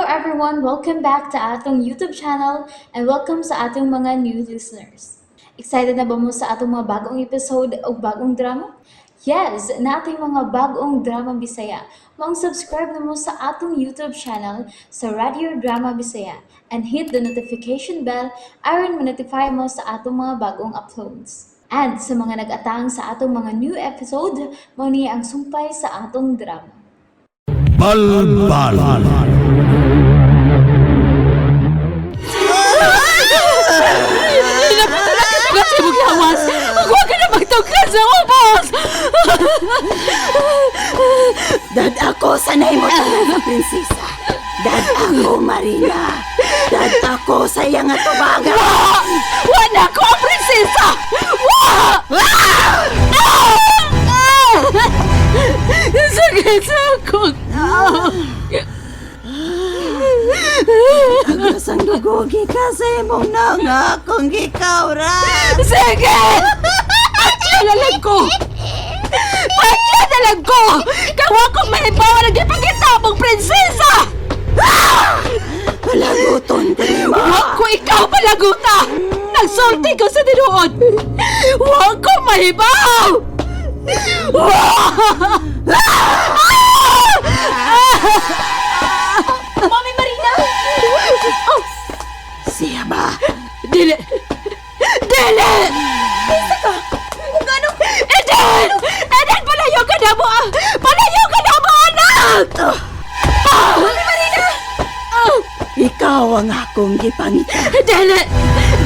everyone! Welcome back to atong YouTube channel and welcome sa atong mga new listeners. Excited na ba mo sa atong mga bagong episode o bagong drama? Yes, nating mga bagong drama Bisaya. Maong subscribe na mo sa atong YouTube channel sa Radio Drama Bisaya and hit the notification bell aron ma-notify mo sa atong mga bagong uploads. And sa mga nag-atang sa atong mga new episode, mao ni ang sumpay sa atong drama. Balbal. Kasi mong lawas! Huwag ka na magtungkad sa ubos! Dad ako sanay mo tanan sa prinsesa. Dad ako, Marina. Dad ako sa iyang atubaga. Wa! Wa na ko ang prinsesa! Wa! Ah! Ah! Sakit sa akong Agos ang dugo gikan sa imong naong akong gikawra. Sige! Patya na lang ko! Patya na lang ko! Kawa ko mahibawa ng ipakita mong prinsesa! Palaguton ko nimo. Wa ko ikaw palaguta! Nagsulti ko sa tinuod! Wa ko mahibaw! Wa! Mami Marina! Siya ba? Dili! Dili! Kinsa ka? Kung ano? Eden! Eden, palayo ka na mo! Ah! Palayo ka na mo, anak! Mami Marina! Ikaw ang akong gipangita. Dili!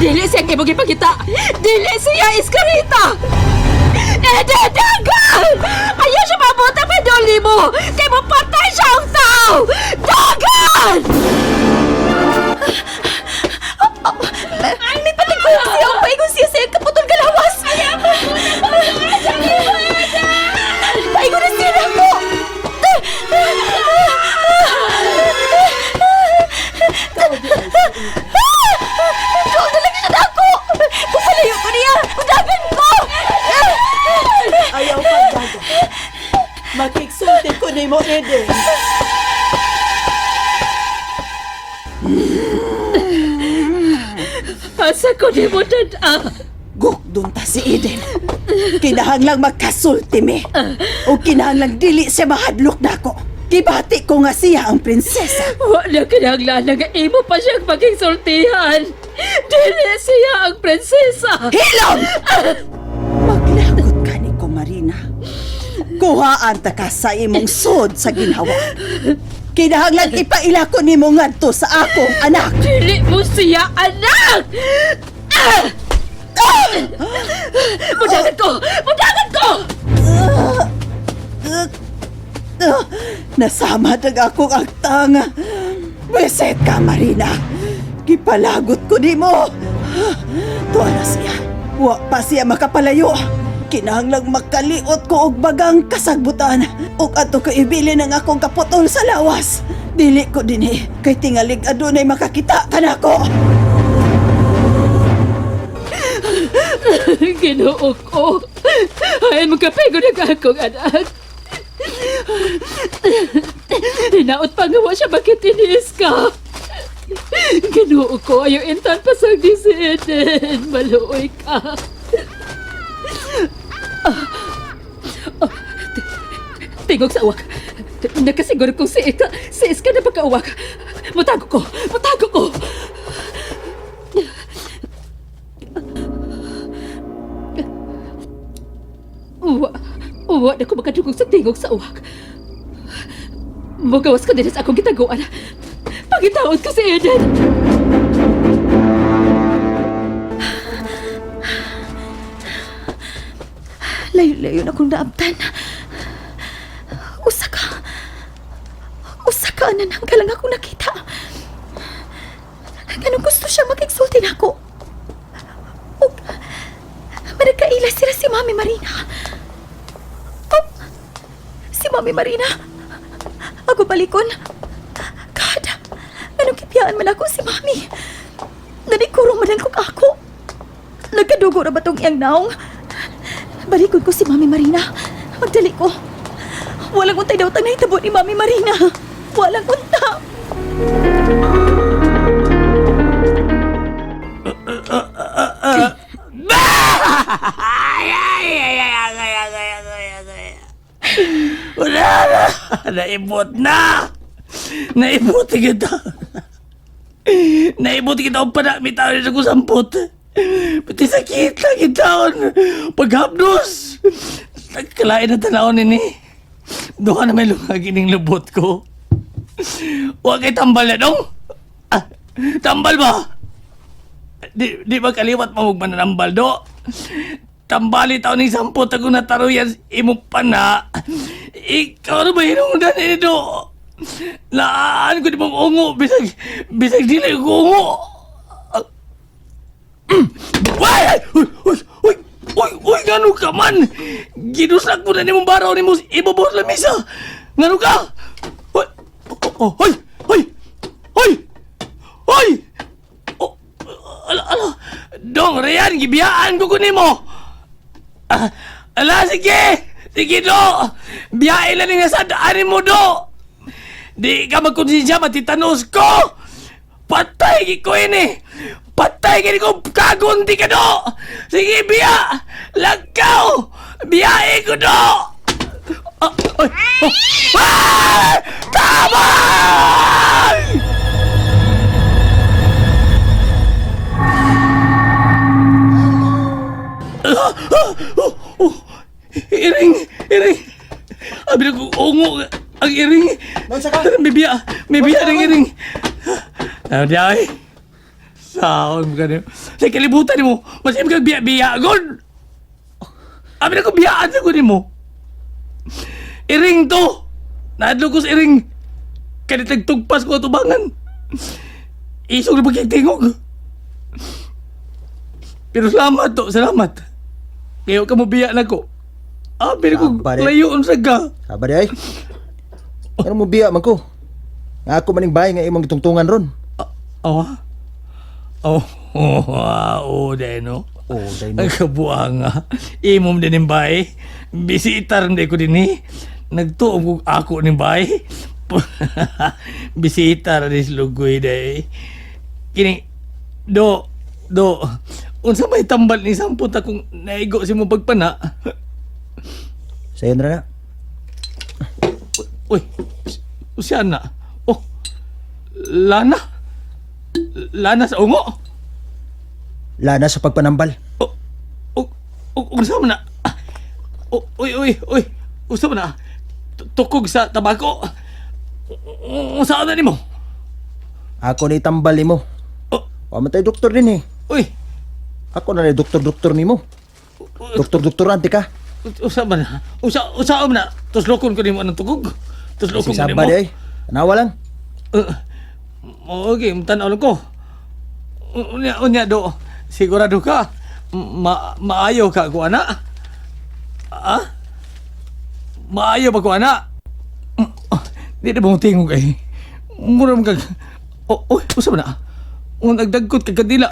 Dili siya kay ipakita! Dili siya iskarita! Eden, dagan! Ayaw siya mabuta pa doli mo! Kay mo patay siya ang tao! Dagan! May patiguyog siya ang paigon siya sa iyang kaputol galawas! Paigon na siya na ako! Doon na lang siya na ako! Pupalayo ko niya! Udagan ko! Ayaw pa, Dada. Makiksulti ko nimo, Eden. Asa ko ni mo dada? Gukdon ta si Eden. Kinahanglang magkasulti mi. O kinahanglang dili siya mahadlok nako. Gibati ko nga siya ang prinsesa. Wala kinahanglan nga imo pa siyang maging sultihan. Dili siya ang prinsesa. Hilom! Maglagot ka ni ko, Marina. Kuhaan ta ka sa imong sod sa ginhawa. Kinahanglan ipaila ko nimo ngadto sa akong anak. Dili mo siya anak! Ah! Ah! Mudagan ko! Mudagan ko! Nasama dag akong agtang. Beset ka, Marina. Gipalagot ko nimo. Tuwa na siya. Wa pa siya makapalayo. Kinahanglang makaliot ko og bagang kasagbutan. Og adto ko ibilin ang akong kaputol sa lawas. Dili ko dinhi kay tingalig adunay makakita kanako. Ginoo ko. Ay, magkapego na akong anak. Hinaot pa nga wa siya bakit iniis ka. Ginoo ko, ayaw intan pa sa di si Eden. Maluoy ka. Ah, ah, Tingog sa uwak. Nakasiguro kong si Ika, si Iska na pagkauwak. Mutago ko! Mutago ko! Uwa, uwa na ko makadugog sa tingog sa uwak. Mugawas ka din sa akong gitaguan. Pagitaon ko si Eden! Layo-layo na akong naabtan. Usa ka. Usa ka ananangka lang akong nakita. Ganun gusto siya makigsulti na ako. Ug managkaila sila si Mami Marina. Oh, si Mami Marina. Ako balikon. God, anong kipiyaan man ako si Mami. Nanikurong man lang kog ako. Nagkadugo na ba tong iyang naong? Balikon ko si Mami Marina. Magdali ko. Walang untay daw tang nahitabo ni Mami Marina. Walang unta. Naibot na! Naibot kita! Naibot kita ang panamitaon sa kusampot. Pati sakit lang itaon. Paghapnos! Nagkalain na tanawon ini. Duha na may lungag ining lubot ko. Huwag kay tambal na dong. Ah, tambal ba? Di ba kaliwat mo mananambal do? Tambali taon ni sampot ako nataruyan imong pana. Ikaw na ba hinungdan ini do? Naan ko di mong ungo bisag dili ko ungo. Ah. Uy! Uy! Uy! Uy! Uy! Uy! Ngano ka man? Giduslag ko na nimong baraw nimo ibabos lamisa. Ngano ka? Uy! Oh, oh, Hoy! Hoy! Hoy! Hoy! Oh, ala, ala. Dong, Rian, gibiyaan ko nimo. Ah, ala, sige! Sige, do! Biyain lang nga sa daanin mo, do! Di ka magkonsensya, matitanos ko! Patay gi ko ini! Patay gini ko kagunti ka, do! Sige, biya! Lagkaw! Biyain ko, do! Ah, ay, oh. Ah! Tabang! Ah, ah, oh, oh, iring, iring. Abi ko ungo ang iring. Naunsa ka? Tara, may biya ng iring. Ano di ay? Saon mo ganyan. Sa kalibutan mo, mas im kag biya-biya god. Abi ko biyaan sa ko nimo. Iring to. Naadlo ko sa iring. Kanit nagtugpas ko atubangan. Isog na pagkitingog. Pero salamat to, salamat. Kayo ka mo biya na ko. Ah, pero ko Sabar, eh. layo unsa ka. Sabar di ay. Ano mo biya man ko? Nga ako maning bahay nga imong gitungtungan ron. Oh. Oh, oh, ah, oh, dahil no. Oh, dahil Ang kabuang nga. Imom din yung bahay. Bisita rin ko din eh. Nagtuom kong ako ni bahay. Bisita rin is lugoy dahil. Kini, do, do, unsa may tambal ni sampot akong naigo si mo pagpana. Sayon ra na. Uy, siya na. Oh, lana. Lana sa ungo. Lana sa pagpanambal. Oh, oh, oh, unsa man na? Ah, Oh, uy, uy, uy. Unsa man na? Tukog sa tabako. Unsa na nimo? Ako ni tambal nimo. Oh, Wa man tay doktor din eh. uy. Ako na ni doktor-doktor nimo. Doktor-doktorante ka. Unsa man na? Unsa man na? Tuslokon ko nimo anang tukog. Tuslokon ko nimo. Saba di ay. Tanawa lang. Okay, tanaw lang ko. Unya, unya do. Sigurado ka. Maayo ka ko ana. Ah? Maayo ba ko ana? Ah, di na ba mo tingog ay? Mura mo kag... Oh, oh, usa ba na? Ang nagdagkot kag kadila.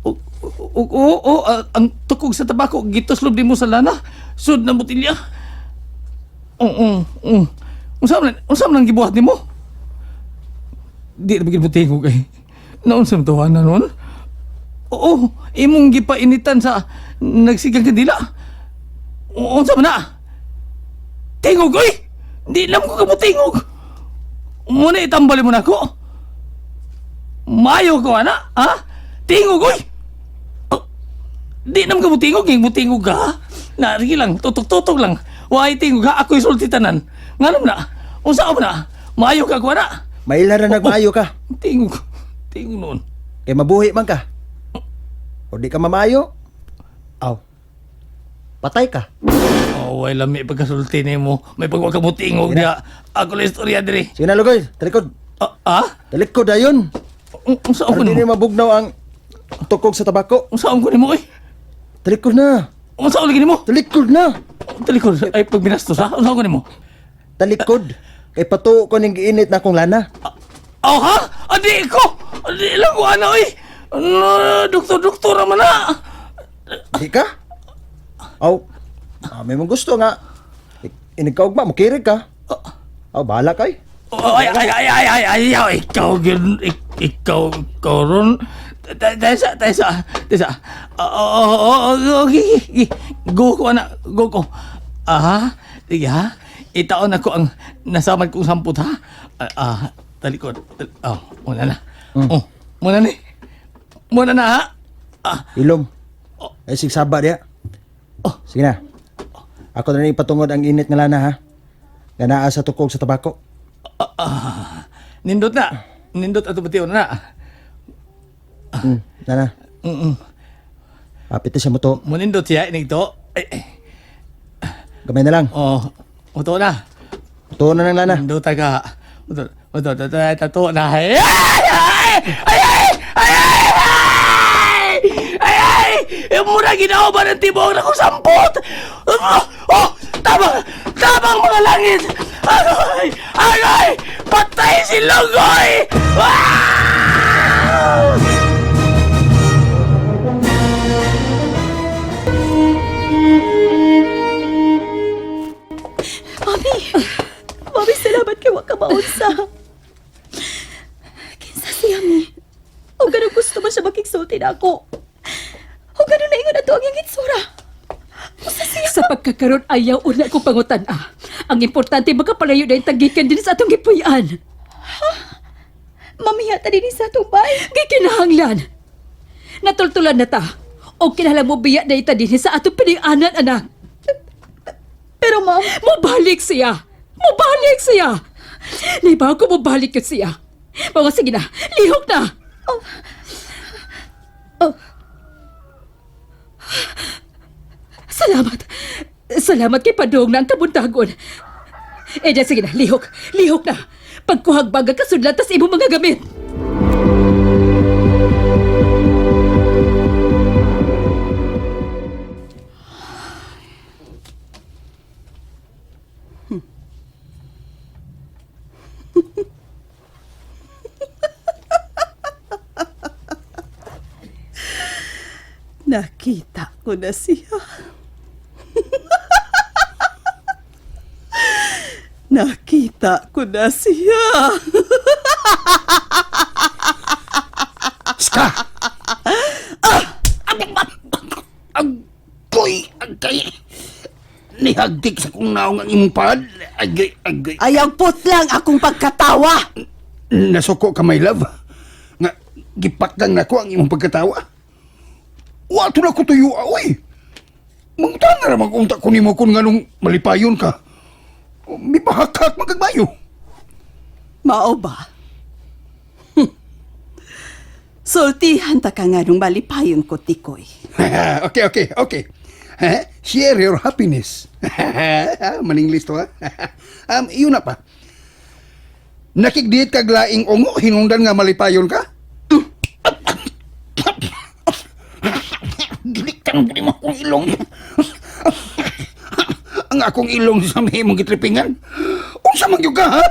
O, o, o, o, ah, ang tukog sa tabako, gituslob di mo sa lana. Sud na botilya. Oo, oo, oo. Unsa man ang gibuhat nimo? Di na bagay tingog ay. Naunsa man tuwa na nun? Oo, imong gipainitan sa nagsigang kandila. Unsa man na? Tingog oy! Di lang ko kamo tingog. Muna itambal mo na ako. Mayo ko ana, ha? Tingog oy! Oh, di nam ka mo tingog, ging mo tingog ka. ha? Na, sige lang, tutok-tutok lang. Why tingog ha? Ako'y sulti tanan. Nganom na? Unsa man na? Maayo ka ko ana. Maila ra nagmaayo ka. Tingog. Tingog noon. Kay mabuhi man ka. O di ka mamayo. Aw. Patay ka. Oh, way lami pagkasulti nimo. May pagwa ka mo tingog diha. Ako lang istorya diri. Sige na lugoy, talikod. Ah, ah? Talikod ayon. Unsa ko Aron di nimo? na mabugnaw ang tukog sa tabako. Unsa ko nimo oy? Talikod na. Unsa ko lagi nimo? Talikod na. Talikod ay pag binastos ha. Unsa ko nimo? Talikod. Kay patuo ko ning giinit na akong lana. Oh ha? Adi ko. Adi lang ko ana oy. No, doktor doktor naman na. Di ka? Aw. Ah, may mong gusto nga. Inig ka ugma, mukirig ka. Aw, bahala kay. Oh, ay ay ay ay ay ay ay ikaw gyud ikaw ikaw ron. Tesa tesa tesa. Oh, oh, oh, okay, okay. Go ko ana, go ko. Aha, sige ha. Itaon ako ang nasamad kong sampot ha. Ah, ah, talikod. Oh, muna na. Oh, muna ni. Muna na ha. Ah, Ilom. Ay sigsaba diya. Oh. Sige na. Ako na rin ipatungod ang init nga lana ha. Nga naa sa tukog sa tabako. Nindot na. Nindot ato batiyon na. Nana. Apit na siya mo to. Munindot siya inig to. Ay, ay. Gamay na lang. Oh, uto na. Tuon na ng lana. Nindot ka. Uto, uto, uto, uto, uto na. Ay, ay, ay, ay, ay, ay, ay, ay, ay, mura ginao ba ng tibok na kong sampot? Oh, oh, tabang, tabang mga langit! Aray, aray, patay si Logoy! Ah! Mami! Mami, salamat kay wa ka maunsa. Kinsa siya, mi? O ganun gusto ba siya makigsulti na ako? O ganun na ingon ato ang iyang itsura? Usa siya? Sa pagkakaroon ayaw una ko pangutan ah. Ang importante makapalayo na yung tagikan din sa atong gipuy-an. Mami, yata din sa atong bay. Gikinahanglan. Natultulan na ta. O kinahanglan mo biya na ita din sa atong pinianan anak. Pero ma'am, Mubalik siya! Mubalik siya! Naibaw ko mubalik yun siya. Mga sige na, lihok na! Oh. Oh. Salamat. Salamat kay Padong na ang kabuntagon. Eh, di, sige na, lihok. Lihok na. Pagkuhag baga kasudlan tas imong mga gamit. Nakita ko na siya. Nakita ko na siya. Ska! Agoy! Agay! Nihagdik sa kong naong ang imong pad. Agay, agay. Ayaw putlang akong pagkatawa. Nasuko ka, my love. Nga, gipakdang nako ang imong pagkatawa. Wa to na ko tuyo, oy. Mangutan na ramang unta ko nimo kung nganong malipayon ka. Mipahakak magagmayo. Mao ba? Sultihan ta ka nga nung malipayon ko, Tikoy. Okay, okay, okay. Ha? Share your happiness. Maninglis to, ha? Yun na pa. Nakigdiit kag laing ungo, hinungdan nga malipayon ka? Giliktan ko mo akong ilong. Ang akong ilong sa may imong gitripingan. Unsa man gyud ka, ha?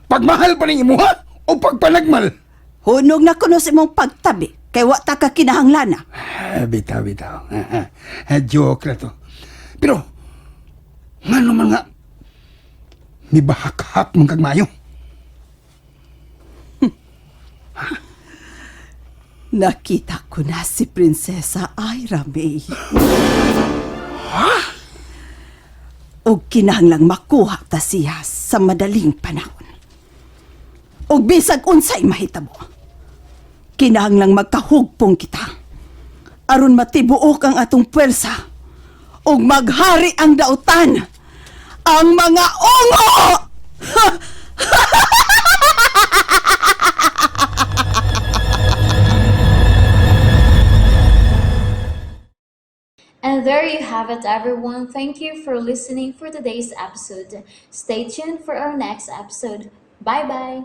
Pagmahal pa ning imuha o pagpanagmal? Hunog na kuno sa imong pagtabi, kay wa ta ka kinahanglana. Ah, bitaw, bitaw. Joke na to. Pero, nga naman nga, may bahak-hak mong kagmayo. Nakita ko na si Prinsesa Ira May. Og kinahanglang makuha ta siya sa madaling panahon. Og bisag unsay mahitabo. Kinahanglang magkahugpong kita. Aron matibuok ang atong puwersa. Og maghari ang dautan. Ang mga ungo! And there you have it, everyone. Thank you for listening for today's episode. Stay tuned for our next episode. Bye bye.